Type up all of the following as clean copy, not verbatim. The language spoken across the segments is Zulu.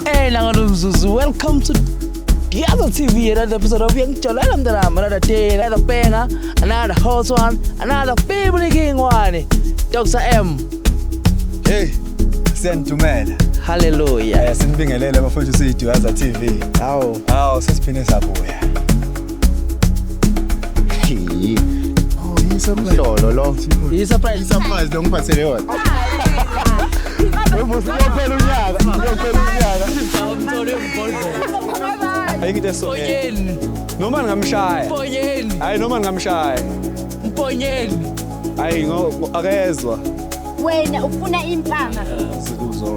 Hey, Nangalumzuzu, welcome to Duyaza TV, another episode of Uyangijolela Mntanami, another day, another banger, another hot one, another family king one. Dr. M, Hey, siyanidumela. Hallelujah. Sinibingelele bafowethu siyiDuyaza TV. Hawu. Hawu, sesiphinde sabuya. Oh, yi-surprise. Lolo lo. Yi-surprise. Surprise lo ngiphathele yona. Uyophela unyaka, uyophela unyaka. Ayikho into eso. Mponyeni, Noma ngingamshaya. Mponyeni, Hayi noma ngingamshaya. Mponyeni. Hayi ngo akezwa. Wena ufuna impama.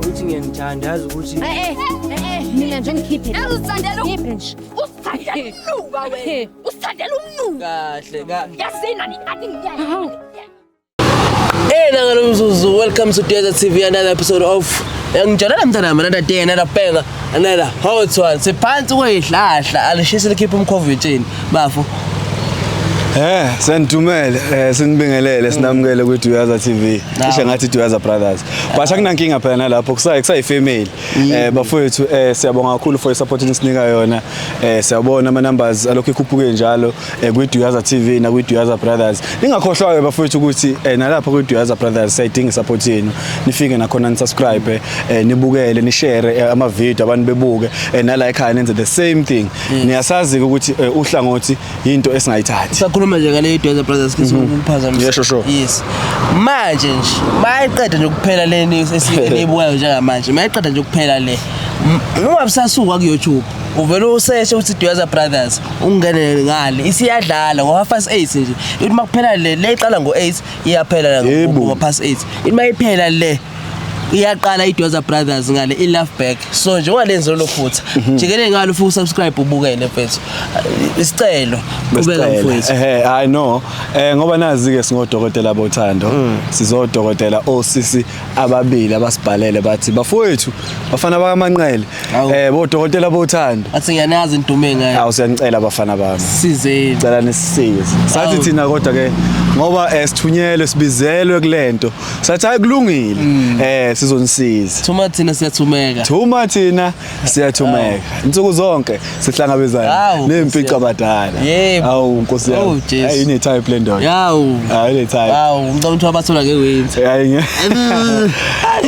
Uthi ngiyanithanda, yazi ukuthi Eh eh eh, mina nje ngikhiphe. Uzithandela, ngikhiphe nje. Uzithandela umnuka wena. Uzithandela umnuka. Kahle ka. Yazini ani ngiyani. Hey, Nangalumzuzu, welcome to Duyaza TV, another episode of Uyangijolela Mntanami, another day, another banger, another hot one. Siphansi kweyihlahla, alishise likhiphe umkhovu etsheni. Bafo. Siyanidumela, sinibingelele, sinamukele kwiDuyaza TV. Nawu. Cishe ngathi Duyaza Brothers. But akunankinga phela nalapho kusayi kusayi family. Bafowethu, siyabonga kakhulu for support enisinika yona. Siyabona ama numbers alokhu ekhuphuke njalo kwiDuyaza TV na kwiDuyaza Brothers. Ningakhohlwa ke bafowethu ukuthi nalapho kwiDuyaza Brothers siyayidinga support yenu. Nifike nakhona ni subscribe, nibukele, ni share ama video abantu bebuke, nala ekhaya nenze the same thing. Niyasazi ukuthi uhlangothi into esingayithathi. Sakhuluma nje ngale Duyaza Brothers ke ukuphazamisa. Yeah, sure. Yes. Manje nje mayiqeda nje ukuphela le eniyibukayo njengamanje. Mayiqeda nje ukuphela le. Uma busasuka ku YouTube uvele useshe uthi Duyaza Brothers ungene ngale isiyadlala ngo 8:30 nje. Ithi makuphela le le iqala ngo 8 iyaphela Yebo. ngo past 8. Ithi mayiphela le iyaqala iDuyaza Brothers ngale i-Love Back. So nje ungalenzi lolo phutha. Jikele ngalo futhi subscribe ubukele mfethu. Isicelo qhubeka mfowethu. Ehe, I know. Ngoba nazi ke singodokotela bothando. Sizodokotela osisi ababili abasibhalele bathi bafowethu bafana bakaManqele. Awu. Bodokotela bothando. Athi ngiyanazi ngidume ngayo. Awu siyanicela bafana bami. Sizeni. Cela nisisize. Sathi Awu. thina kodwa ke ngoba sithunyelwe sibizelwe kulento. Sathi hayi kulungile. Sizonisiza. Thuma thina siyathumeka. Thuma thina siyathumeka. Insuku zonke sihlangabezana Awu, nempica abadala. Yebo. Awu Nkosi Oh, yami. Jesu. Hayi ine type le ndoda. Yawu. Hayi ine type. Yawu, ngicabanga ukuthi wabathola ngewinter. Hayi nge.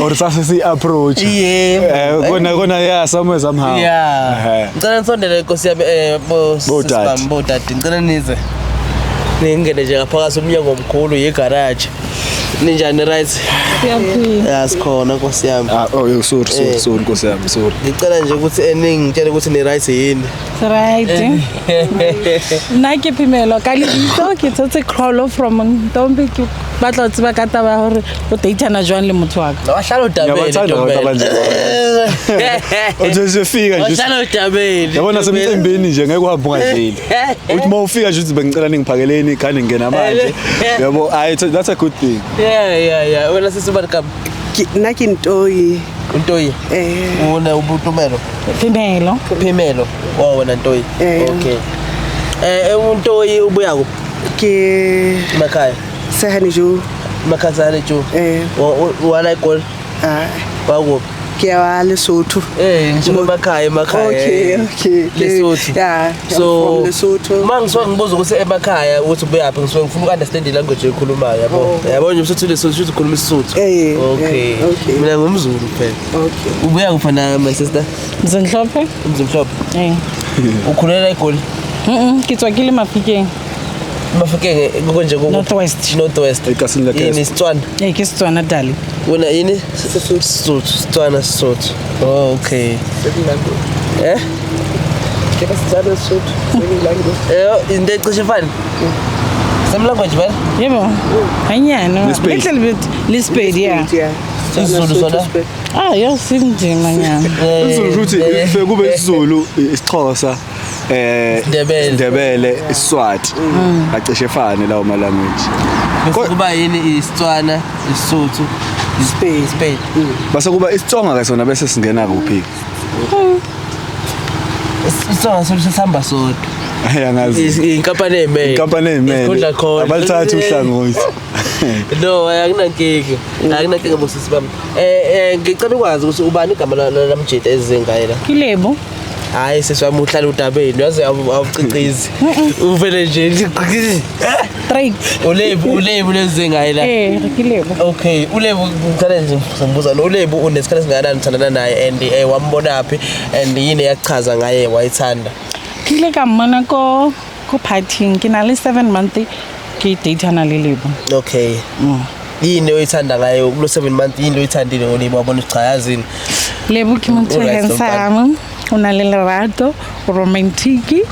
Or sase si approach. Yebo. Kona yeah somewhere somehow. Yeah. Ehhe. Ngicela nisondele Nkosi yami bo Bodade. sisi bami, bodade. Ngicela nize. Ningene nje ngaphakathi umnyango omkhulu yigarage. Ninjani, right? Siyaphila. Ya sikhona Nkosi yami. Ah, oh yo, sorry, sorry, sorry Nkosi yami, sorry. Ngicela nje ukuthi eningitshele ukuthi ni right yini. Right. Nna ke Phemelo ka lebitso, ke tshotse call from Ntombi, ke batla ho tseba ka taba ya hore o dateana jwang le motho wa ka. Wahlala udabeni. Ngiyabathanda abantu abanje. Uthi usufika nje. Wahlala udabeni. Yabona semcimbini nje ngeke uhambe ungadleli. Uthi uma ufika nje uthi bengicela ningiphakeleni khani ngingena manje. Yabo, hayi that's a good thing. Yeah. Wena sisi ubani kama? Nna ke Ntoyi. Untoyi. Una ubutumelo. Phemelo. Phemelo. Oh wena Ntoyi. Okay. UNtoyi ubuya kuphi? Ke Emakhaya. Sehane Jo. Emakhaya Jo. Wala eGoli. Ah, Wakuphi? ke wa Lesotho. Ngisho emakhaya emakhaya. Okay. Lesotho. Yeah, I'm So from Lesotho. Uma ngisuke ngibuza ukuthi emakhaya ukuthi ubuyaphi ngisuke ngifuna uku-understand i-language oyikhulumayo yabo. Oh. Yabo nje usuthu Lesotho shuthi ukhuluma isiSuthu. Okay. Okay. Mina ngumZulu phela. Okay. Ubuya kuphi na my sister? Mzimhlophe. Umzimhlophe. Eh. Ukhulela eGoli. Ke tswa ke le Mafikeng. Mafikeng konje ku North West. North West. Ekasini lakhe. Yini Setswana? Ke Setswana dali. Wena yini? Sesotho. Setswana Sesotho. Oh, okay. Eh? Ke ka Setswana Sesotho. Same language. Into ecishe ifane. Same language vele? Yebo. Hanyane. Le Sepedi. Little bit. Le Sepedi, yeah. Yeah. isiZulu sona? Sesotho. Ah, yo sinzima nyana. isiZulu futhi ifike kube isiZulu, isiXhosa, IsiNdebele. isiNdebele, isiSwati. Acishe efane lawo ma language. Bese kuba yini isiTswana, isiSuthu, Sepedi. Sepedi. Base kuba isiTsonga ke sona bese singena kuphi? IsiTsonga sona sesihamba sodwa. Angazi. Inkampani eyimele. Inkampani eyimele. Isikhundla khona. Abalithatha uhlangothi. No, akunankinga. Akunankinga bosisi bami. Ngicela ukwazi ukuthi ubani igama lamjita ezingaye la. Ke Lebo. Hayi sisi wami uhlala udabeni, yazi awucicizi. Uvele nje. Straight. Ulebu lezingaye la. Ke Lebo. Okay, uLebu ngicela nje ngibuza lo uLebu unesikhathi esingakanani uthandana naye and wambonaphi and yini eyakuchaza ngaye wayithanda? Ke ile ka mmona ko partying, ke na le 7 month ke datana le Lebo. Okay. Yini oyithanda ngaye kulo 7 month, yini oyithandile ngoLebo wabona ukuthi cha yazini? Lebo ke motho Alright, handsome, o na le lerato, o romantic.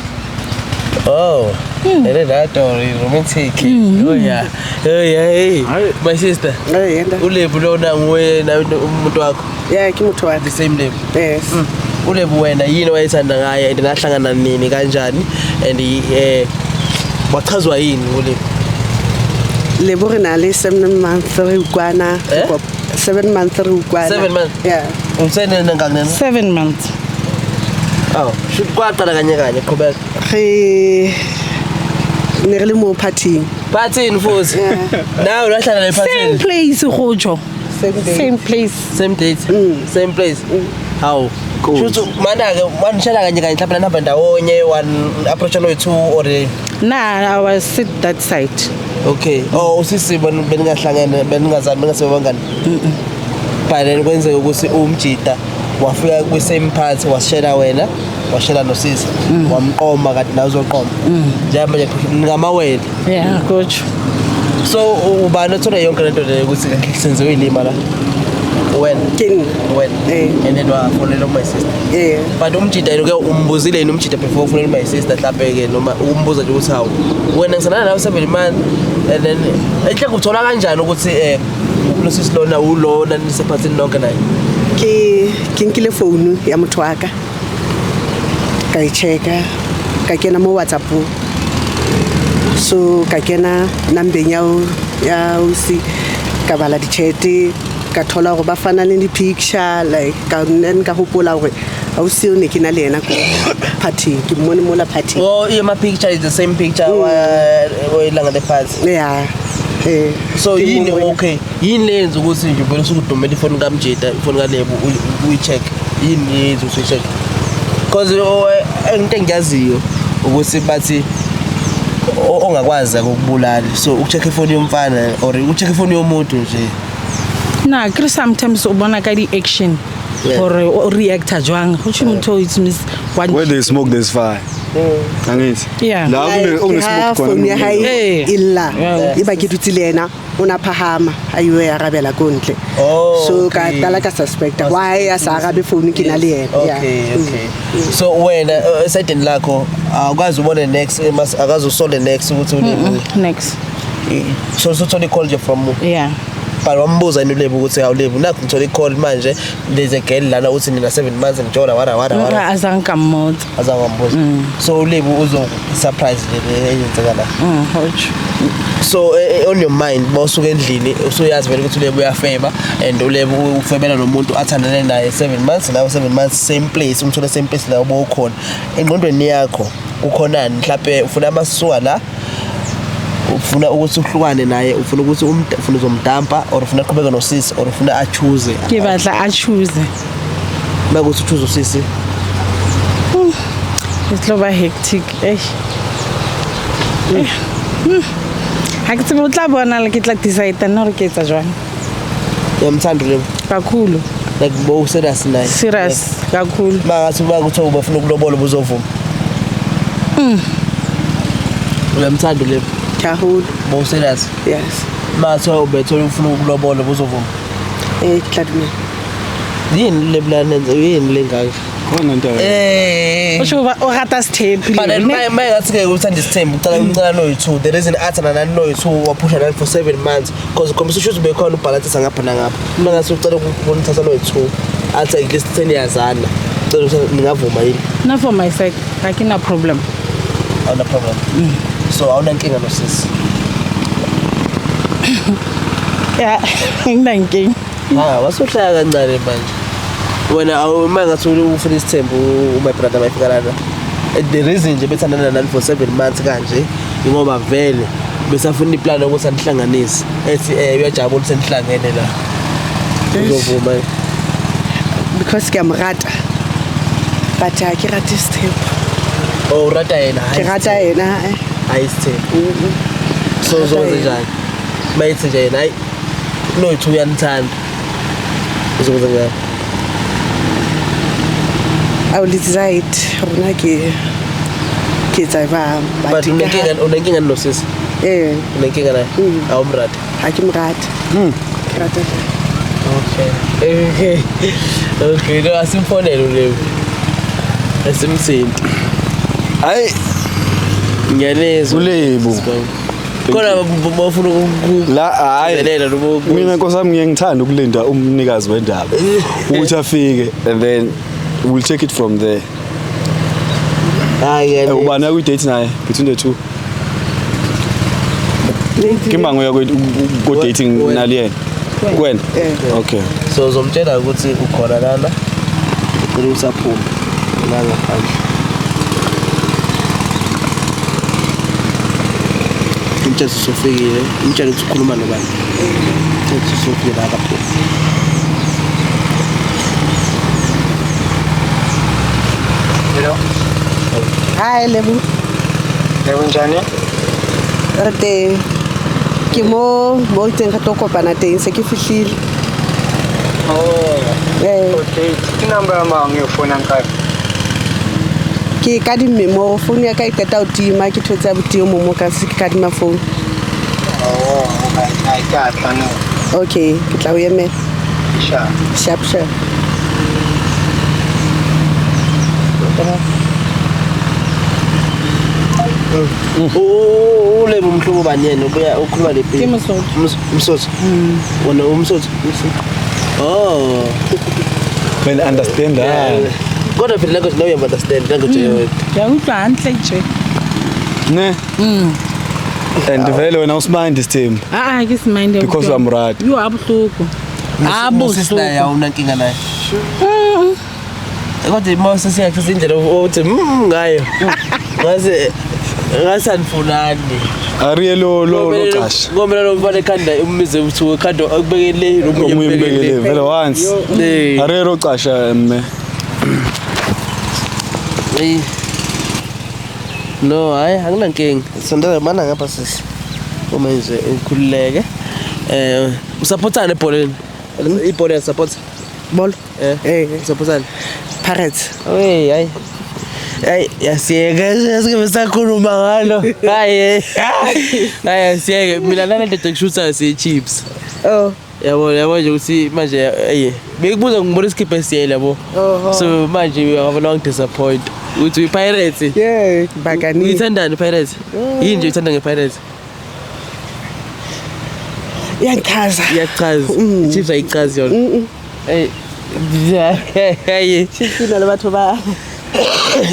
Oh, lerato, romantic. Oh yeah. Oh yeah, hey. My sister. Hey, uLebo lona nguwe na umuntu wakho? Yeah, ke motho wa the same Lebo. Yes. uLebo wena yini wayethanda ngaye and nahlangana nini kanjani and wachazwa yini uLebo? Lebo re na le 7 months re ukwana. 7 months re ukwana. 7 months? Yeah. Usene nangani? 7 months. Oh, should kwaqala kanye kanye qhubeka. Re ne re le mo partying. Partying futhi. Now uyahlala le partying. Same place gojo. Same day. Same place. Same date. Same place. How? Should mana ke wanishela kanye kanye mhlawumbe nihamba ndawonye one approach no two or Nah, I was sit that side. Okay. Oh, usisi beningahlangene beningazani bengasebangani. But then kwenzeka ukuthi umjita wafika kwi same party washela wena washela nosisi wamqoma kanti nawe uzoqoma. Njengoba nje ngamawele. Yeah, coach. So ubani othola yonke lento le ukuthi senziwe ilima la? Wena. Wena. And then wafonela my sister. Yeah. But umjita yena ke umbuzile yini umjita before ufonela my sister mhlawumbe ke noma umbuza nje ukuthi hawu wena ngisana nawe 7 months and then enhle kuthola kanjani ukuthi lo sisi lona ulona nisephathini lonke naye? Ke nkile phone ya motho wa ka. Ka e checka, ka kena mo WhatsApp. So ka kena nambeng ya ausi ka bala di-chat ka thola hore ba fana le di-picture like ka nna ka hopola hore ausi o ne ke na le yena ko party, ke mmone mola party. Oh, my picture is the same picture wa ilanga le party. Yeah. So yini okay, yini lenza ukuthi nje ubone usukudumela ifoni kaMjita, ifoni kaLebo uyi-check. Yini yenza ukuthi uyi-check? Because into engiyaziyo ukuthi bathi ongakwazi ukubulala. So ukucheck ifoni yomfana or ukucheck ifoni yomuntu nje. Na, ke sometimes o bona ka di-action or reactor jwang. Ho tjho motho it means one where they smoke there's fire. Angithi. Yeah. La kune smoke khona. Ya hae illa. E ba ke dutse le yena o na phahama a yo ya arabela ko ntle. So ka qala ka suspect why a sa arabe phone ke na le yena. Okay, okay. So wena esayidini lakho awukwazi ubone next akazi usole next ukuthi uLebo. Next. So uthola i-call nje from Yeah. But wambuza yini uLebo ukuthi awuLebo nakho ngithola i-call manje there's a girl lana uthi nina 7 months ngijola wara wara wara. Azange kambuza. Azange wambuza. So uLebo uzo surprise le eyenzeka la. So on your mind mawusuka endlini usuyazi vele ukuthi uLebo uyafeba and uLebo ufebela nomuntu athandane naye 7 months nawe 7 months same place umthola same place la ubokhona. Engqondweni yakho kukhonani mhlawumbe ufuna amasuka la ufuna ukuthi uhlukane naye ufuna ukuthi ufuna uzomdampa or ufuna aqhubeke nosisi or ufuna achoose? Ke batla a choose. Makuthi uchoose usisi It's tlo ba hectic. Ha ke tsebe o tla bona le ke tla decide nna hore ke etsa jwang. Uyamthanda uLebo? Kakhulu. Like bo serious naye? Serious kakhulu. Mangathi bakuthiwa ubafuna ukulobola ubuzovuma? Uyamthanda uLebo? Kakhulu. Bo serious? Yes. Mathiwa ubethola ufuna ukulobola ubuzovuma? Ke tla dumela. Yini le plan enze yini le ngaka? Khona into. O tjho o rata sithembu. But my ngathi ke uthanda isithembu ucala ucala no 2. There is an art and no 2 waphusha nani for 7 months because khombisa ukuthi ubekhona ubalancisa ngapha nangapha. Mina ngathi ucela ukubona uthatha no 2. Athi at least 10 yazana. Ucela ukuthi ningavuma yini? Na for my side, akina problem. Awuna problem. So awunankinga nosisi? Yeah, nginankinga. Ah, wasuhlala kancane manje. Wena uma ngathi ufuna isithembu my brother mayifika lana. The reason nje bethandana nani for 7 months kanje ingoba vele besafuna iplan yokuthi anihlanganise, ethi uyajabula ukuthi nihlangene la. Uzovuma? Because ke a mo rata, but ha ke rate sethembu. Oh, urata yena? Ke rata yena, eh. Hayi, isithembu. So uzokwenza njani mayithi nje yena, hayi, noyithu uyanithanda, uzokwenza njani? I will decide rona ke etsa jwang. But unenkinga nosisi? Eh. Unenkinga naye? Awumrati? Ha ke mo rate. Ke rata. Okay, no, asimfonele uLevi, asimthinti. Hayi. Ngiyalezwa. ULebu. Khona bafuna La, hayi. ukuvelela noma Mina, nkosi yami, ngiye ngithanda ukulinda umnikazi wendaba ukuthi afike and then we'll take it from there. Hayi. Ubani akuyi-date naye between the two? Ke mang o ya ko dating Wena. nale yena? Wena? Eh. Okay. So uzomtshela ukuthi ukhona lana, ucela ukuthi aphume la ngaphandle. Umtshela ukuthi usufikile, umtshela ukuthi ukhuluma nobani, umtshela ukuthi usufikile la, akaphuma. Hello. Hi, Lebo. Lebo, njani? Re teng. Ke mo itseng re tlo kopana teng, se ke fihlile. Oh. Eh. Okay. Ke number ya mang e founang ka? Ke kadimme mo, phone ya ka e qeta ho tima, ke thotse abuti o mong mo ka se ke kadima phone. Oh, okay. Ai, ke a tla no. Okay, ke tla o emela. Sharp. Sharp, sharp. ULebo umhlobo bani yena? Ubuya ukhuluma le Ke Mosotho. Msotho wona, umsotho. Oh. Well, understand that. Kodwa phela language nawe uya-understand language eyodwa. Ke a utlwa hantle tje. Ne? And vele wena usi-mind isithembu? Aa, ke se-mind. Because uyamrata. Yo, a bohloko, a Usisi naye bohloko. Awunankinga naye? Kodwa uma sesiyakhe indlela othi ngayo ngase ngase anifunani. Ariye lo qasha. Ngomela lo mfana ekhanda umize uthi ekhanda akubekele Omunye umbekele vele once. Eh. Ariye lo qasha mme. Hey. No, hayi, anginankinga. Sondela mana ngapha, sisi. Uma nje ukhululeke. Usupportani ebholeni? Ibhola ya-support? Bolo? Eh. Eh. Usupportani? Pirates. Hey, hayi. Hayi, yasiyeke sike sakhuluma ngalo. Hayi. Hayi, asiyeke. Mina lana ndoda ngishutha siye Chiefs. Oh. Yabo, yabo nje ukuthi manje ey bekubuza ngibona isikipha esiyele, yabo. Oho. So manje uyabona wangi-disappoint. Uthi uyi-Pirates. Yeah, bakani. Uyithandani i-Pirates? Yini nje uyithanda nge-Pirates? Iyangichaza. Iyachaza. I-Chiefs ayichazi yona. Hey. Hey. Chiefs ina le batho ba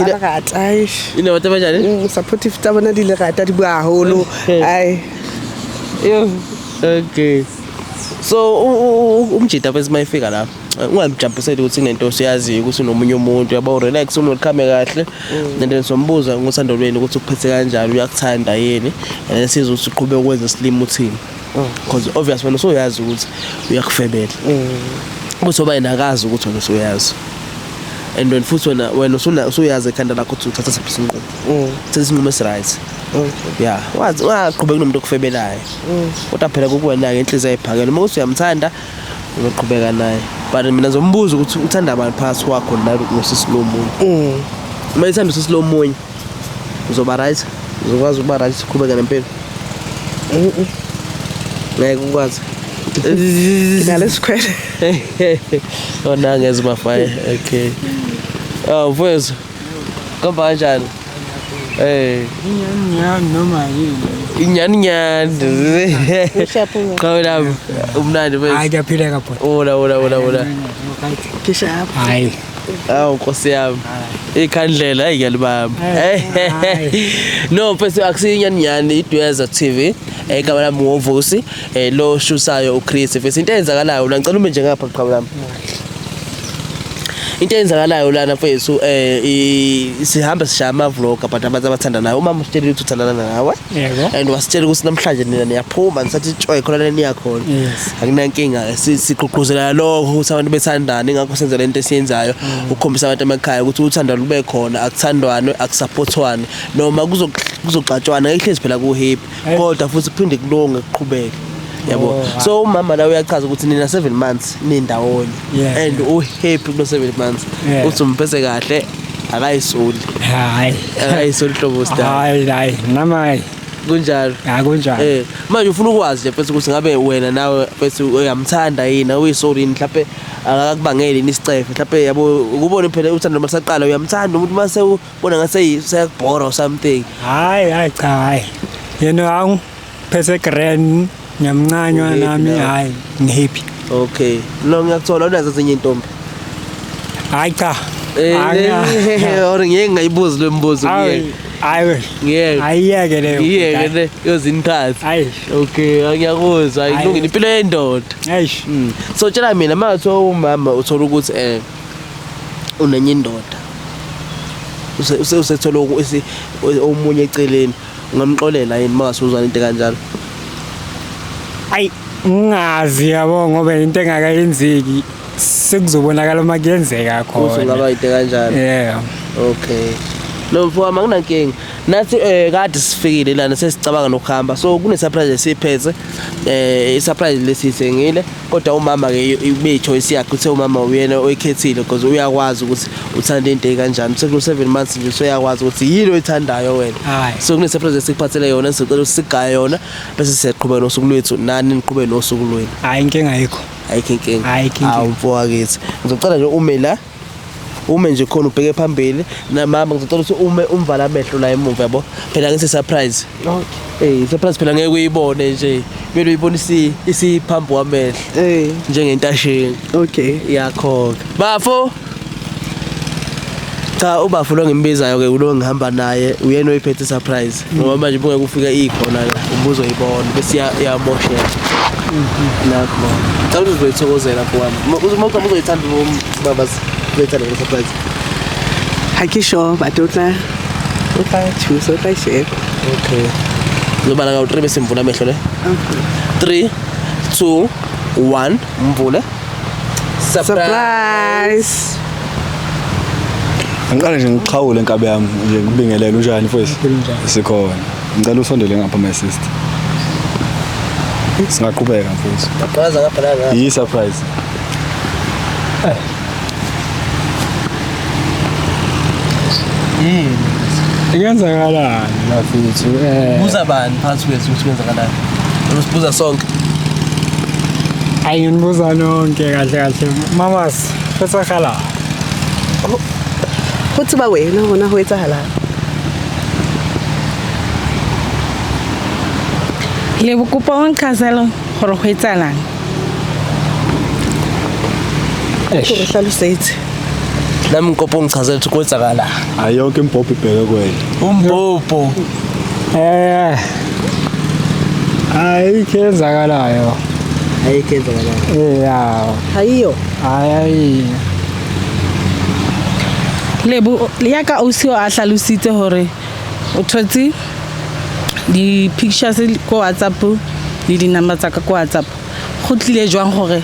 lerata, ai. Inabantu abanjani? Supportive tsa bona di lerata, di bua haholo. Ai. Yo. Okay. So umjida bese mayifika la, ungamjumpiseli ukuthi kunento osiyaziyo ukuthi unomunye umuntu, yabo, relax, umwelcome kahle and then sombuza ngothando lweni ukuthi ukuphethe kanjani, uyakuthanda yini, and then sizwe ukuthi uqhubeke ukwenza slim uthini, because obvious wena usuyazi ukuthi uyakufebela, ukuthi oba yena akazi ukuthi wena usuyazi, and when futhi wena usuyazi ekhanda lakho ukuthi uthatha siphi isinqumo, uthatha isinqumo esi-right. Ya, wazi waqhubeka nomuntu okufebelayo, kodwa phela kukuwena-ke, inhliziyo ayiphakele. Uma kuthi uyamthanda, uzoqhubeka naye, but mina ngizombuza ukuthi uthanda abantu phakathi kwakho nosisi lo munye. Uma ethanda usisi lo munye, uzoba right, uzokwazi ukuba right, uqhubeke nempilo? Ngeke ukwazi. Ke na le sekhwele. Ona ngeze mafaye. Okay. Oh, mfowethu, kuhamba kanjani? Eh. Inyani noma yini. Inyani nyani. Qhawe lami, umnandi Hayi, mfethu. kuyaphileka bhuti. Ola ola ola ola. Ke sharp. Hayi. Awu, Nkosi yami. Ikhandlela hayi ngiyalibamba. No mfethu, akusiyinyani nyani, iDweza TV. Igama lami ngoVusi, lo shusayo uChris. Mfethu, into eyenzakalayo la, ngicela ume nje ngapha, qhawe lami. Into eyenzakalayo lana mfethu sihamba sishaya ama-vlog abantu abantu abathandanayo. Umama usitshelile ukuthi uthandana nawe. Yebo. And wasitshela ukuthi namhlanje nina niyaphuma nisathi tshoy khona la niya khona. Yes. Akunankinga sigqugquzela lokho ukuthi abantu bethandane ingakho senza lento esiyenzayo ukukhombisa abantu emakhaya ukuthi uthando lube khona akuthandwane akusupportwane noma kuzoxatshwana ihlezi phela ku happy kodwa futhi kuphinde kulunge kuqhubeke yabo. Oh, So umama la uyachaza ukuthi nina 7 months nindawonye and u happy kulo 7 months uthi umphethe kahle akayisoli. Hayi. Akayisoli hlobo star. Hayi hayi nama Kunjalo. Akunjalo. Manje ufuna ukwazi nje mfethu ukuthi ngabe wena nawe mfethu uyamthanda yini awuyisoli yini mhlawumbe akakubangeli yini isicefe mhlawumbe yabo ukubona phela uthando noma saqala uyamthanda umuntu mase ubona ngase seyakubhora or something. Hayi hayi cha hayi. Yena angiphethe grand ngiyamncanywa Uhappy nami nawe? hayi ngihappy. Okay. No ngiyakuthola unazo ezinye intombi. Hayi cha. Or ngeke ngayibuzi lo mbuzo ngiyeke. Hayi. Ngiyeke. Ayiyeke leyo. Ngiyeke le yozintathu. Hayi. Okay, ngiyakuzwa ayilungile impilo yendoda. Eish. So tshela mina manje umama uthola ukuthi unenye indoda. Usethola omunye eceleni ungamxolela yini mangasuzwana into kanjalo? Ayi ngingazi yabo ngoba into engakayenzeki sekuzobonakala uma kuyenzeka Ukuthi khona. ungaba into kanjalo. Yeah. Okay. No mfowami anginankinga. Nathi kade sifikile lana sesicabanga nokuhamba. So kune surprise esiphethe. I surprise lesithengile kodwa umama ke ibe choice yakhe uthe umama uyena oyikhethile because uyakwazi ukuthi uthanda into kanjani. Sekulo 7 months nje usuyakwazi ukuthi yini oyithandayo wena. So kune surprise esikuphathele yona sizocela usigaye yona bese siyaqhubeka nosuku lwethu nani niqhubeke nosuku lwenu. Hayi inkinga ayikho. Ayikho inkinga. Ayikho inkinga. Awu mfowakethu. Ngizocela nje ume la. Ume nje khona ubheke phambili na mama ngizocela ukuthi ume umvala amehlo la emuva yabo. Phela ngithi surprise. Okay. Surprise phela ngeke uyibone nje. Kumele uyibone isiphambi kwamehlo. Njengentasheni. Okay. Iyakhokha. Bafo. Cha ubafo lo ngimbizayo ke ulo ngihamba naye uyena oyiphethe surprise. Ngoba manje bungeke ufike ikhona la umbuzo uyibona bese iyamosheka. Nakho. Cha uzoyithokozela mfowami. Uma uzoyithanda baba uzoyithanda le surprise. Ha ke sure but o tla thusa o tla sheba. Okay. Ngizobala ka 3 bese mvula amehlo le. 3 2 1 mvule. Surprise. Ngiqale nje ngiqhawule inkabe yami nje ngibingelele unjani mfowethu? Sikhona. Ngicela usondele ngapha my sister. Singaqhubeka mfowethu. Aqhaza ngapha la ngapha. Yi surprise. Yini? Kuyenzakalani bafethu? Buza bani phakathi kwethu ukuthi kwenzakalani? Usibuza sonke. Ayi nginibuza nonke kahle kahle. Mamas, kwetsakala. Ho tseba wena hona ho etsahalang. Le bokopa o nchazela gore go etsahalang. Ke re hlalosetse. Nami ngikopa ungichazele ukuthi kwenzakala. Hayi yonke imbhobho ibheke kuwena. Umbhobho. Hayi kuyenzakalayo. Hayi kuyenzakalayo. Yeah. Hayiyo. Hayi. Lebo ya ka ausi a hlalositse hore o thotse di pictures ko WhatsApp le di number tsa ka ko WhatsApp. Go tlile jwang hore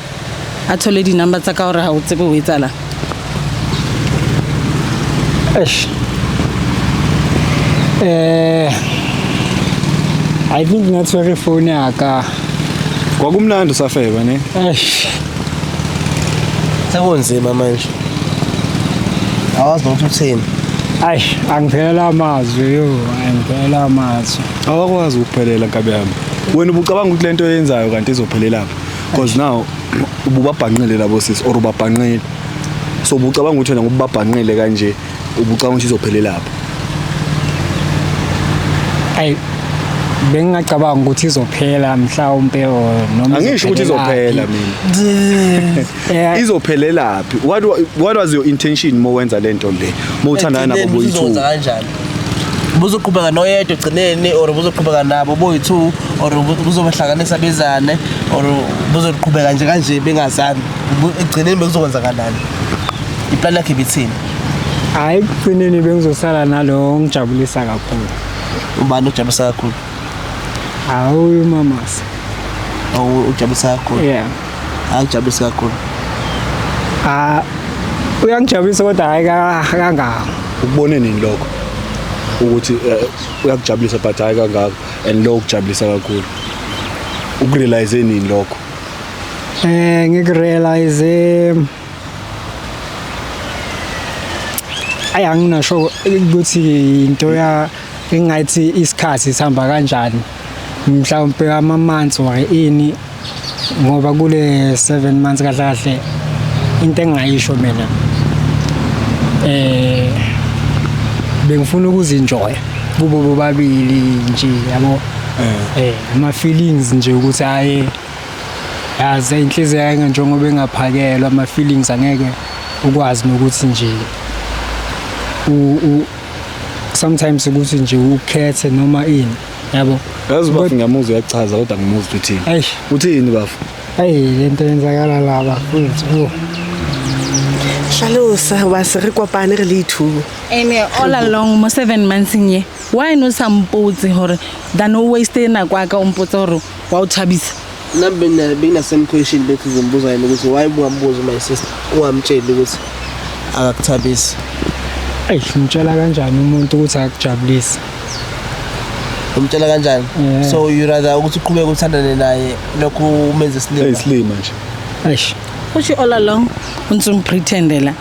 a thole di number tsa ka hore ha o tsebe ho etsahala? Eish. I think network phone ya ka. Kwakumnandi usafeba ne? Eish. Sekunzima manje. Awazi nokuthi uthini. Ayi, angiphelela amazwi yo, angiphelela amazwi. Awakwazi ukuphelela nkabi yami. Wena ubucabanga ukuthi lento oyenzayo kanti izophelela lapha. Because now ububabhanqile labo sisi or ubabhanqile. So ubucabanga ukuthi wena ngobabhanqile kanje ubucabanga ukuthi izophelela lapha. Ayi bengingacabanga ukuthi izophela mhlawumbe or noma Angisho ukuthi izophela mina. Izophelela phi? What was your intention mo wenza lento le? Mowuthandana nabo boyi2. Uzokwenza kanjani? Buzoqhubeka noyedwa egcineni or buzoqhubeka nabo boyi2 or buzobahlanganisa bezane or buzoqhubeka nje kanje bengazani. Egcineni bekuzokwenzakalani? Iplan yakhe ibithini? Hayi, ekugcineni bengizosala nalo ngijabulisa kakhulu. Ubani ojabulisa kakhulu? Hawu, mamasa. Awu, ujabulisa kakhulu? Yeah. Akujabulisa kakhulu? Ah, uyangijabulisa kodwa hayi kangako. Ukubone nini lokho ukuthi uyakujabulisa but hayi kangako, and lo ukujabulisa kakhulu? Ukurealize nini lokho? Ngikurealize, ayi, anginasho ukuthi into ya engathi isikhathi sihamba kanjani, mhlawumbe ama months or ini, ngoba kule 7 months kahle kahle into engayisho mina, bengifuna ukuzinjoya kubo bobabili nje, yabo, ama feelings nje ukuthi hayi, yazi inhliziyo yami njengoba engaphakelwa ama feelings, angeke ukwazi nokuthi nje sometimes ukuthi nje ukhethe noma ini, yabo. Yazi bafu, ngiyamuzwa uyachaza kodwa angimuzwa uthini. Eish. Uthini bafu? Hey, lento yenzakala laba futhi, oh. Hlalosa wa se re kopane re le two. Ene all along mo 7 months nye, why no sa mpotse hore than o waste nako ya ka, o mpotse hore wa o thabisa? Nami bengina same question bethi ngizombuza yena ukuthi why ungambuzi my sister, ungamtsheli ukuthi akakuthabisi? Eish, ngitshela kanjani umuntu ukuthi akujabulisi? Umtshela kanjani? Yeah. So you rather ukuthi uqhubeke uthandane naye lokhu umenze isilima? Eyisilima nje. Eish. Go all along o ntse o mpretendela,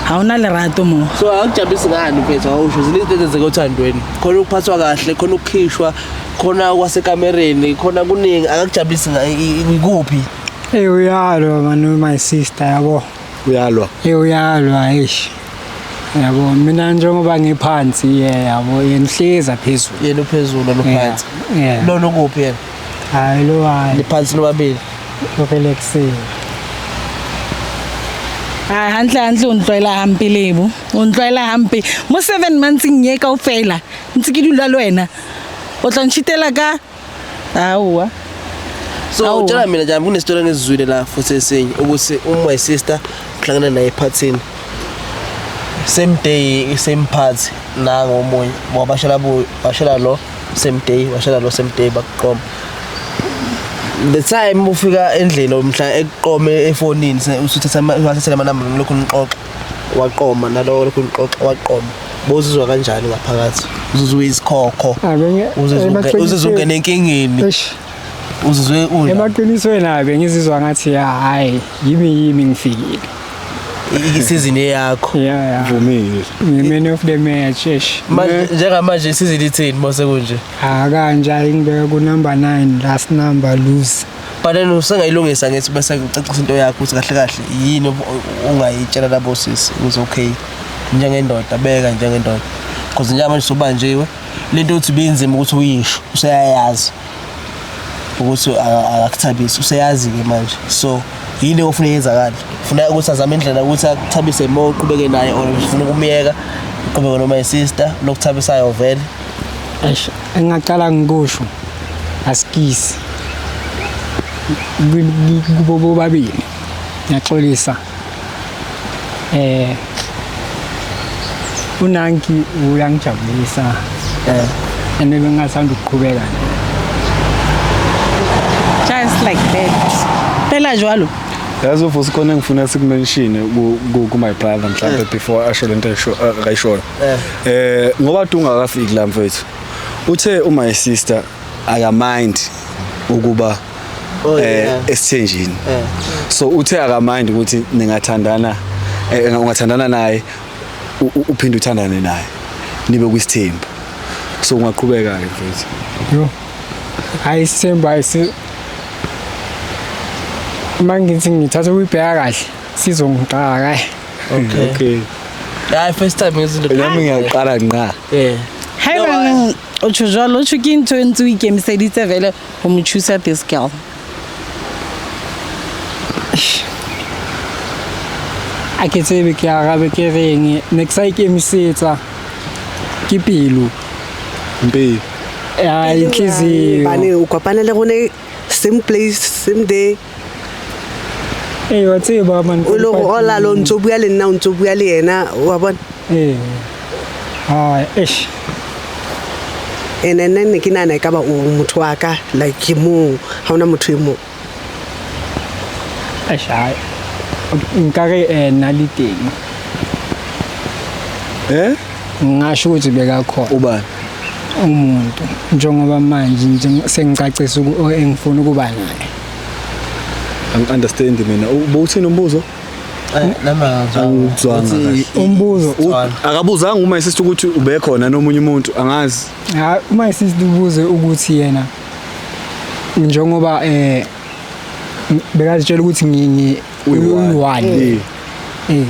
ha ona lerato mo. So akujabulisi ngani mfethu? Awusho, ziningi izinto ezenzeka othandweni, khona ukuphathwa kahle, khona ukukhishwa, khona kwasekamereni, khona kuningi. Akakujabulisi ikuphi? Hey, uyalwa man, my sister, yabo. Uyalwa? Hey, uyalwa, eish, yabo, mina njengoba ngiphansi, yabo, yena uhleza phezulu. Yena uphezulu, lona uphansi? Yeah. Lona ukuphi yena? Hayi, lo hayi. Liphansi nobabili? Relaxile. Hai, hantle hantle o ntlwaela hampe, Lebo, o ntlwaela hampe mo 7 months nye kaofela ntse ke dula le wena, o tla ntšhitela ka aowa. So Awu. utshela mina njani, kunesitori engizizwile la futhi esinye ukuthi my sister uhlangene naye ephathini, same day, same party, nangomunye wabashela bu washela lo same day, washela lo same day, bakuqoma. The time ufika endlini mhla ekuqome efonini, usuthatha wathatha amanamba, lokhu nixoxa, waqoma nalowo, lokhu nixoxa, waqoma, bozizwa kanjani ngaphakathi? Uzizwe isikhokho? Uzizwe ungena enkingeni? Eish. Uzizwe unjani? Emaqinisweni abe ngizizwa ngathi ya, hayi, yimi ngifikile. Isizini yakho. Yeah. Vumile. Ngi-man of the match, eish. Manje njengamanje isizini ithini mose kunje? Akanje ngibeka ku number 9, last number lose. But then usengayilungisa ngithi bese ucacisa into yakho ukuthi kahle kahle yini ungayitshela labo sisi ukuthi okay, njengendoda, beka njengendoda, because njengamanje sobanjiwe lento uthi binzima ukuthi uyisho, useyayazi ukuthi akakuthabisi, useyazi-ke manje. So yini ofuna yenzakala? Ufuna ukuthi azame indlela ukuthi akuthabise more, uqhubeke naye, or ufuna ukumyeka, uqhubeke noma sister lokuthabisayo vele? Eish, engaqala ngikusho, asikisi kubo bobabili, ngiyaxolisa. Unanki uyangijabulisa and bengingathanda ukuqhubeka. Just like that fela jwalo. Yazi uvusi, khona engifuna sikumention ku my brother mhlawumbe before asho lento ayisho akayishoyo. Ngoba tu ungakafiki la mfethu. Uthe uma sister akamind ukuba esithenjini. So uthe akamind ukuthi ningathandana, ungathandana naye, uphinde uthandane naye nibe kwisithembu. So ungaqhubeka ke mfethu. Yo, hayi, isithembu ayisi, uma ngithi ngithatha ukuyibheka kahle sizongixaka, hayi. Okay. Okay. Hayi, first time ngezinto. Nami ngiyaqala ngqa. Haebaneng o tjho jwalo, o tjho ke ntho e ntse o ikemiseditse vele ho mo choose this girl? A ke tsebe ke arabe ke reng, ne ke sa ikemisetsa, ke pelo. Impilo. Ya inhliziyo. Bane o kopana le rone same place, same day. Ee, wa tseba man. O le gore all along o ntse o bua le nna, o ntse o bua le yena, wa bona. Ee. Hai, eish. And nna ne ke nahana e ka ba o motho wa ka, like ke mong, ha hona motho e mong. Eish, hai. Nkare nna le teng. Eh? Ngingasho ukuthi bekakhona. Ubani? Umuntu njengoba manje nje sengicacisa engifuna ukuba naye. Angi-understand mina. Ubowuthini umbuzo? Nami Angizwanga kahle. Umbuzo. Akabuzanga uma sister ukuthi ubekhona nomunye umuntu, angazi. Ha, uma sister ubuze ukuthi yena njengoba bekazitshela ukuthi ngi uyi-one. Eh.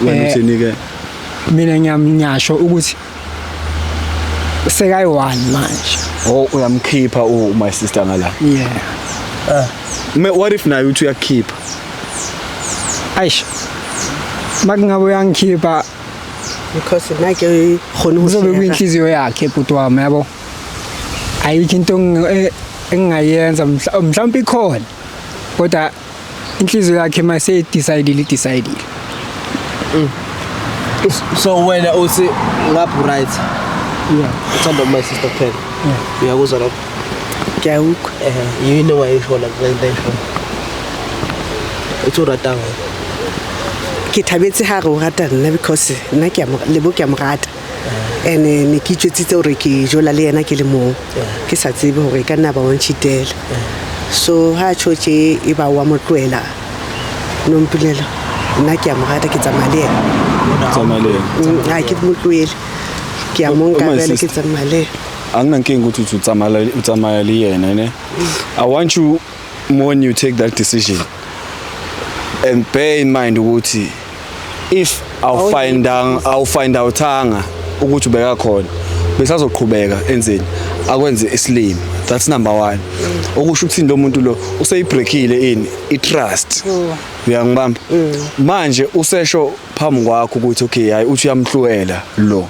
Wena uthini ke? Mina ngiyamnyasho ukuthi sekayi-one manje. Oh, uyamkhipha my sister ngala. Yeah. What if naye uthi uyakhipha? Aish. Makungabe uyangikhipha because nna ke kgone ho kuzobe kuyinhliziyo yakhe bhuti wami, yabo. Ayikho into engingayenza, mhlawumbe ikhona. Kodwa inhliziyo yakhe mase decide decide. So wena uthi ngapha right? Yeah. Uthanda my sister kuphela. Uyakuzwa lokho? Ke a utlwa. Yini ongayisho la kule nto ayishoyo? Uthi o ratang? Ke thabetse ha re o rata nna because nna ke a mo, Lebo ke a mo rata. And ne ke itjwetsitse hore ke jola le yena ke le mong. Ke sa tsebe hore e ka nna ba wa ntjhitela. So ha tjho tje e ba wa mo tlohela, Nompumelelo, nna ke a mo rata, ke tsamaya le yena. Tsamaya le yena. Ha ke mo tlohele. Ke a mo nka My jwale ke sister. tsamaya le yena. Anginankinga ukuthi utsamaya le yena, ne? I want you when you take that decision and bear in mind ukuthi if I'll find out, I'll find out anga ukuthi ubeka khona, besazoqhubeka enzeni akwenze islima. That's number 1. Okusho ukuthi lo muntu lo useyibreakile ini i-trust. Uyangibamba? Manje usesho phambi kwakho ukuthi okay, hayi uthi uyamhluwela lo.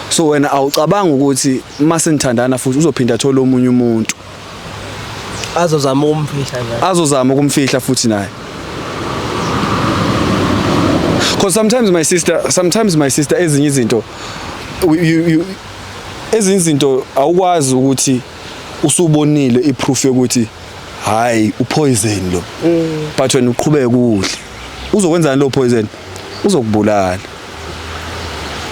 So wena awucabanga ukuthi mase nithandana futhi uzophinda athola omunye umuntu azozama ukumfihla naye. Azozama ukumfihla futhi naye. Because sometimes my sister ezinye izinto you ezinye izinto awukwazi ukuthi usubonile iproof yokuthi hayi upoison lo. But wena uqhubeke udle. Uzokwenzani lo poison? Uzokubulala.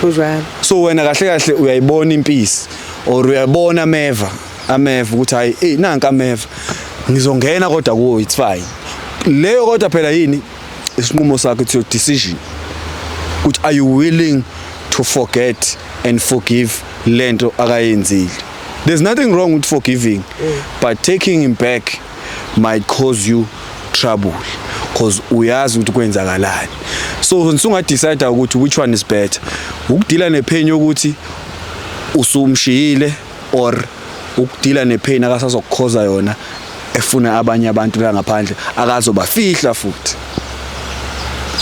Kunjalo. So wena kahle kahle uyayibona impisi or uyabona ameva ukuthi hayi nanka ameva ngizongena kodwa kuwo, it's fine. Leyo kodwa phela yini isinqumo sakho, it's your decision ukuthi are you willing to forget and forgive lento akayenzile. There's nothing wrong with forgiving, but taking him back might cause you trouble because uyazi ukuthi kwenzakalani. So usunga decide ukuthi which one is better, ukudila nepain yokuthi usumshiyile or ukudila nepain akasazokukhoza yona efuna abanye abantu la ngaphandle akazobafihla futhi.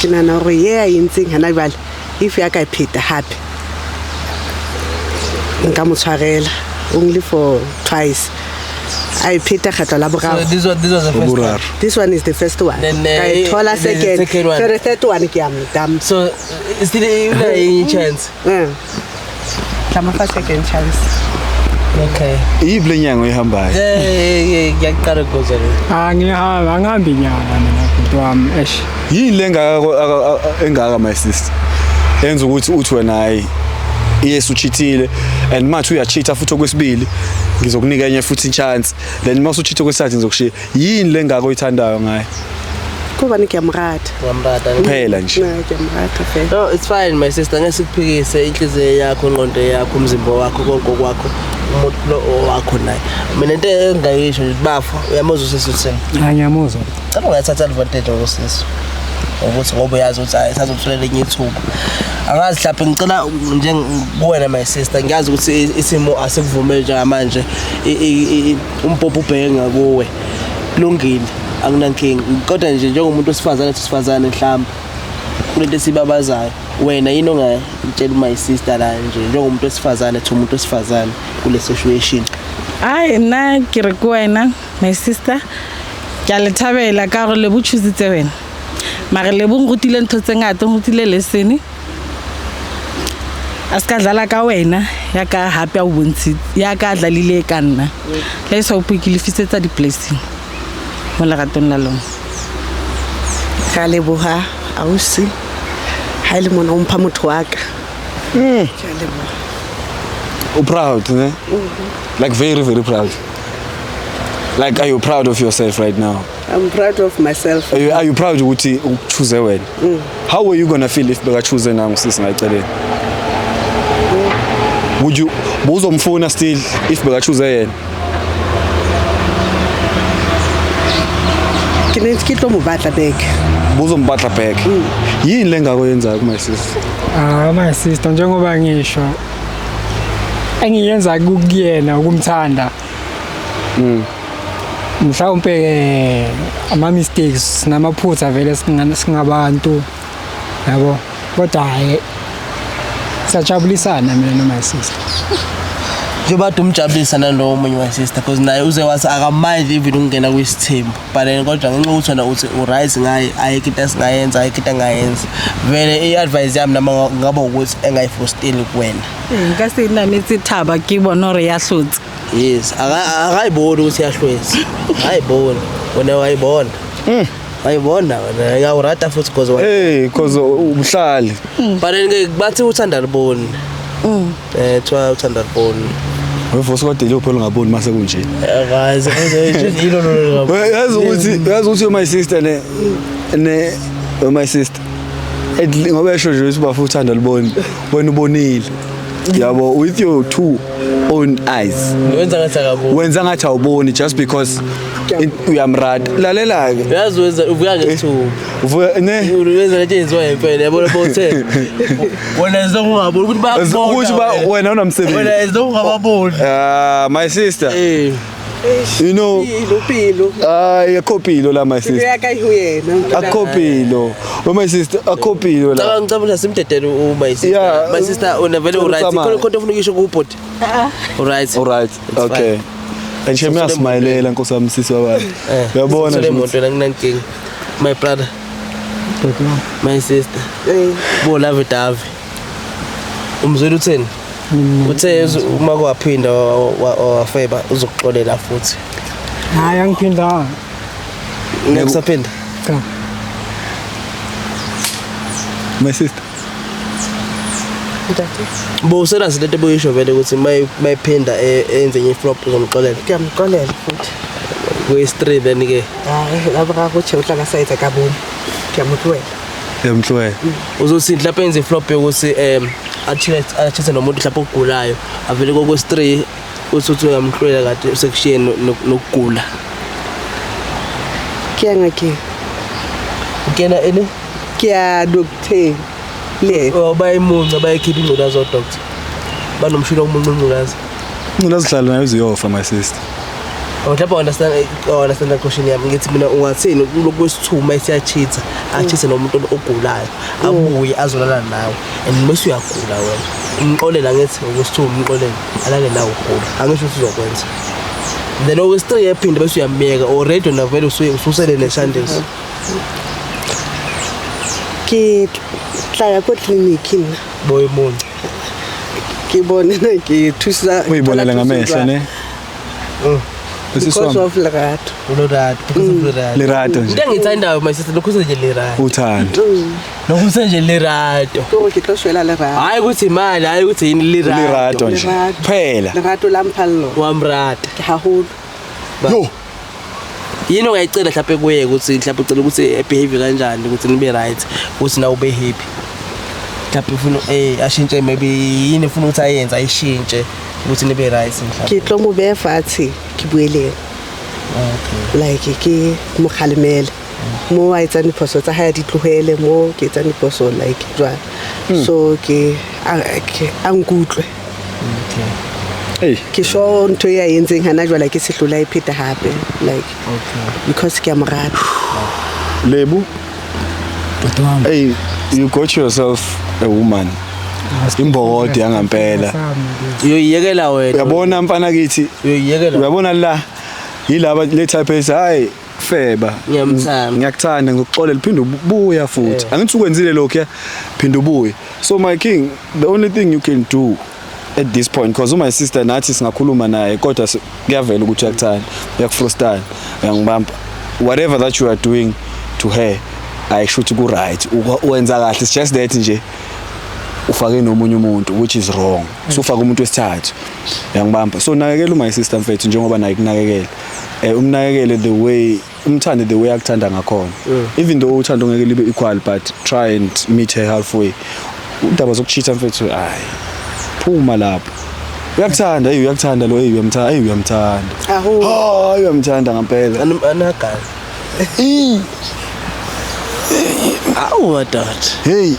Ke nahana hore ye a entseng hana jwale, if ya ka e pheta hape nka mo tshwarela only for twice. A e pheta kgetlo la boraro. So this was the first one. Boraro. This one is the first one. Then, Ka e thola there's the second. second one. So the third one ke a mo dump. So still una chance. Tla mo fa second chance. Okay. Iyiphi le nyanga oyihambayo? Yeah, ngiyaqala ukuzwa le. Angihamba, angihambi inyanga mina bhuti wami. Eish. Yini le engaka my sister enza ukuthi uthi wena hayi yes uchithile and manje uyachitha futhi okwesibili ngizokunika enye futhi chance, then mase uchitha okwesithathu ngizokushiya? Yini le ngaka oyithandayo ngaye? Kobane ke a mo rata. Uyamrata. Phela nje. Na ke a mo rata fela. No, it's fine my sister, ngeke sikuphikise, inhliziyo yakho, ingqondo yakho, umzimba wakho, konke kwakho, umuntu lo owakho naye. Mina into engingayisho nje bafo, uyamuzwa usisi uthini? Angiyamuzwa. Cela ungathatha advantage ngosisi. Ukuthi ngoba uyazi ukuthi hayi sazotholela enye ithuba. Angazi mhlawumbe ngicela nje kuwena my sister, ngiyazi ukuthi isimo asikuvumeli njengamanje, umpompo ubheke ngakuwe. Kulungile, akunankinga. Kodwa nje njengomuntu wesifazane, wesifazane mhlawumbe kulento esibabazayo, wena yini ongayitshela my sister la nje njengomuntu wesifazane, thi umuntu wesifazane kule situation? Ai, nna ke re ke wena my sister, ke a le thabela ka gore le bo choositse wena. Mare Lebo o nrutile ntho tse ngata, o nrutile lesson. A se ka dlala ka wena ya ka hape a o bontshitse ya ka a dlalile ka nna. Le sa upe ke lefisetsa di-blessing mo leratong la lona. Ka leboha ausi ha ile mona o mpha motho wa ka. Ke a leboha. U proud, ne? Like very very proud. Like, are you proud of yourself right now? I'm proud of myself. Are you proud ukuthi uchoose wena? How were you gonna feel if beka-choose nami sisi ngayiceleni? Would you buzomfuna still if beka-choose yena? Ke ne ke tlo mo batla back. Buzombatla back. Yini le ngako yenzayo ku my sister? Ah, my sister, njengoba ngisho, engiyenza kuyena ukumthanda. Mhlawumbe ke ama mistakes namaphutha vele singabantu yabo, kodwa hayi, siyajabulisana mina no my sister. Njengoba kade umjabulisa nalowo omunye my sister, because naye uze wathi akamind even ukungena kwisithembu, but then kodwa ngenxa yokuthi wena uthi u-right ngaye, ayikho into esingayenza, ayikho into engayenza vele. I-advice yami noma ngaba ukuthi engayifosteli kuwena. Nka se nametse thaba ke bona hore ya hlotse. Yes, akayiboni ukuthi iyahlweza, akayiboni. Wena wayibona, wayibona wena, ngiyawurata futhi because Hey, because ubuhlali. But then ke bathi uthanda liboni, thiwa uthanda liboni. Wevusa kodwa iluphi olungaboni mase kunje? Akazi yilo lo. Yazi ukuthi my sister ne my sister ngoba esho nje ukuthi bafu uthanda liboni, wena ubonile yabo with your two own eyes. Wenza ngathi akaboni. Wenza ngathi awuboni just because uyamrata. Lalela ke. Uyazi wenza uvuka ngesithuba. Uvuka ne. Wenza lento eyenziwa ngempela, yabona bothe wena ezokungaboni ukuthi bayakubona. Ukuthi ba wena unamsebenzi. Wena ezokungababoni. Ah, my sister, you know, Pilo pilo. Ay, akho la, my sister. Ya ka ho yena. Akho pilo we, my sister, akho pilo la. Ngicabanga ukuthi simdedele u my sister. Yeah. My sister, una vele u right. Ucabanga. Khona khona ofuna ukisho kubhuti? U right? All right. It's Okay, and shame uyasimayilela, nkosi yami, sisi wabantu, uyabona nje nje. Imoto la nginankinga, my brother, my sister. Bo love dave umzweli utheni? Uthe uma kwaphinda wafeba uzokuxolela futhi. Hayi, angiphindanga. Ngeke usaphinda? Cha. My sister. Ntate. Bo uselazi lento boyisho vele ukuthi mayiphinda enze enye flop uzomxolela? Ke a moqolela futhi. Kwesi-3 then ke? Hayi, la boraro tjhe, o tla ba sa etsa ka bomo, ke a mo tlohela. Yamhloela. Uzothi mhlawumbe enze iflop yokuthi achithe nomuntu mhlawumbe ogulayo, avele kokwesi-3, uthi uyamhlolela kade usekushiye nokugula. Ke ya ngakeng. Ukena ene? Ke ya doctor le yena. Oh, bayimunca, bayikhipha ingculazi odoctor, banomshini wokumunca ingculazi. Ngicela nayo uziyofa, my sister. Mhlawumbe understand la question yami. Ngithi mina ungathini kulokhu kwesi-two uma esiyachitha, achithe nomuntu ogulayo, abuye azolala nawe and bese uyagula wena, umxolela? Ngithi okwesi-two umxolele alale nawe ugula, angisho ukuthi uzokwenza. Then okwesi-three ephinde bese uyamyeka already, wena vele ususele neshandisi. Ke tla ya ko clinic nna. Boyimunca. Ke bone na ke thusa. Uyibonele ngamehlo ne. Because Sisi of lerato. Lerato, because of lerato. Lerato Into nje. engiyithandayo, my sister, lokhu nje lerato. Uthando. Lokhu nje lerato. Ke gore ke tlo shwela lerato. Hayi ukuthi imali, hayi ukuthi yini, lerato. Lerato nje. Lerato. Phela. Lerato la mphang lona. Wamrata. Ke haholo. Yo. Yini ongayicela mhlawumbe kuye, ukuthi mhlawumbe ucela ukuthi behave kanjani ukuthi nibe right, ukuthi nawe ube happy? Mhlawumbe ufuna ashintshe maybe, yini ufuna ukuthi ayenze ayishintshe ukuthi nibe right mhlawumbe? Ke tlo mo beha fatshe, ke bue le yena. Like ke mo kgalemele mo a etsang diphoso tsa hae, a di tlohele mo ke etsang diphoso, like jwalo. So ke a nkutlwe. Hey. Ke sure ntho e a entseng hana jwale ke se hlola e pheta hape, like because ke a mo rata. Lebu. Bhuti wami. Hey, you got yourself a woman. Imbokode yangampela. Uyoyiyekela wena? Uyabona mfana kithi. Uyoyiyekela? Uyabona la yilaba le type ethi hayi. Wafeba. Ngiyamthanda. Ngiyakuthanda ngikuxolela phinde ubuya futhi. Angithi ukwenzile lokho ya phinde ubuye. So my king, the only thing you can do at this point because my sister nathi singakhuluma naye kodwa kuyavela ukuthi uyakuthanda, uyakufrustana, uyangibamba. Whatever that you are doing to her, ayisho ukuthi ku right. Uwenza kahle, it's just that nje ufake nomunye umuntu which is wrong. So ufake umuntu wesithathu. Uyangibamba. So nakekela my sister mfethu njengoba naye kunakekela. Umnakekele the way umthande the way akuthanda ngakhona. Even though uthando ngeke libe equal, but try and meet her halfway. Udaba zokucheata mfethu, hayi. Phuma lapho. Uyakuthanda, hey uyakuthanda lo, hey uyamthanda, hey uyamthanda. Awu. Hayi uyamthanda ngempela. Anagana. Awu madoda. Hey.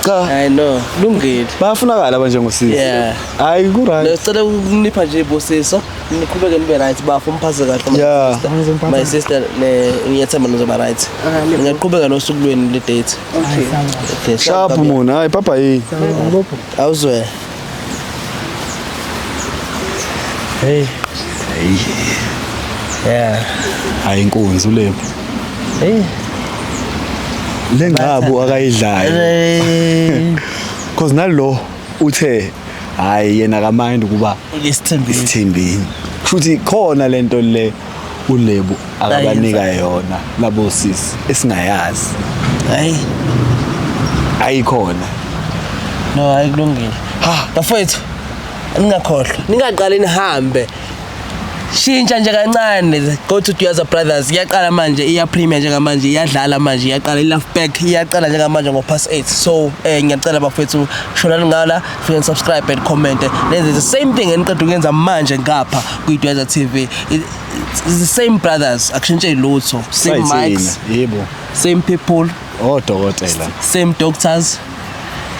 Cha, I know. Lungile. bayafunakala abanjengosisi. Yeah. Hayi ku right. Ngicela ukunipha nje ibusiso. Niqhubeke nibe right bafo umphathe kahle my Yeah. sister. My sister ne ngiyathemba nizoba right. Ngiyaqhubeka nosuku lwenu le date. Okay. Okay. Sharp mona, hayi papa yi. Awuzwe. Hey. Yeah. Hayi inkunzi uLebo. Hey. Lengqabu akayidlayo. Hey. Cause nalo uthe hayi yena akamind ukuba Isithembile. isithembini. Futhi khona lento le uLebo akabanika yona labo sisi esingayazi. Hayi. Ayikhona. No, hayi kulungile. Ha, bafowethu. Ningakhohlwa. Ningaqali nihambe. Shintsha nje kancane. Go to Duyaza Brothers. Iyaqala manje, iya premiere njengamanje, iyadlala manje, iyaqala i-Love Back, iyaqala njengamanje ngo past 8. So, ngiyacela bafowethu, shonani ngala, fike subscribe and comment. Nenze the same thing eniqeda ukuyenza manje ngapha ku Duyaza TV. It's the same brothers, akushintshe lutho. Same mics, Yebo. same people, Odokotela. same doctors,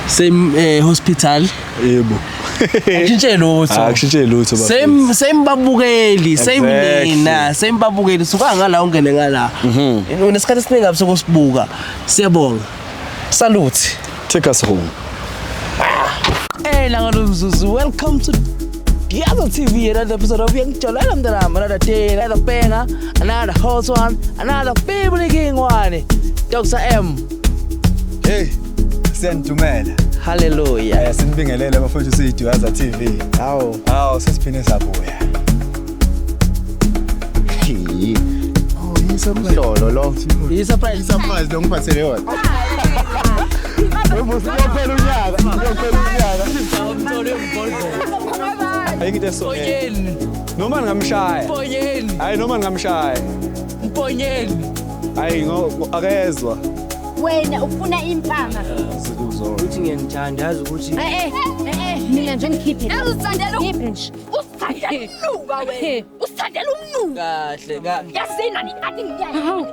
same hospital. Yebo. Akushintshe lutho. Akushintshe lutho bafethu. Same babukeli, same Exactly. nina, same babukeli. Suka ngala ungene ngala. Unesikhathi esiningi kabi sokusibuka. Siyabonga. Salute. Take us home. Hey langa lomzuzu, welcome to Duyaza TV, another episode of Uyangijolela Mntanami, another day, another banger, another hot one, another family king one. Dr. M. Hey, siyanidumela. Hallelujah. Sinibingelele bafowethu siyiDuyaza TV. Hawu. Hawu sesiphinde sabuya. Lolo lo. Yi-surprise. Surprise lo ngiphathele yona. Ayikho into eso. Mponyeni. Noma ningamshaya. Mponyeni. Hayi noma ningamshaya. Mponyeni. Hayi akezwa. Wena ufuna impama. Uthi ngiyangithanda yazi ukuthi Mina nje ngikhiphe. Uzithandela nje. Usithandela umnuka wena. Usithandela umnuka. Kahle kahle. Yazini ani ngiyazi.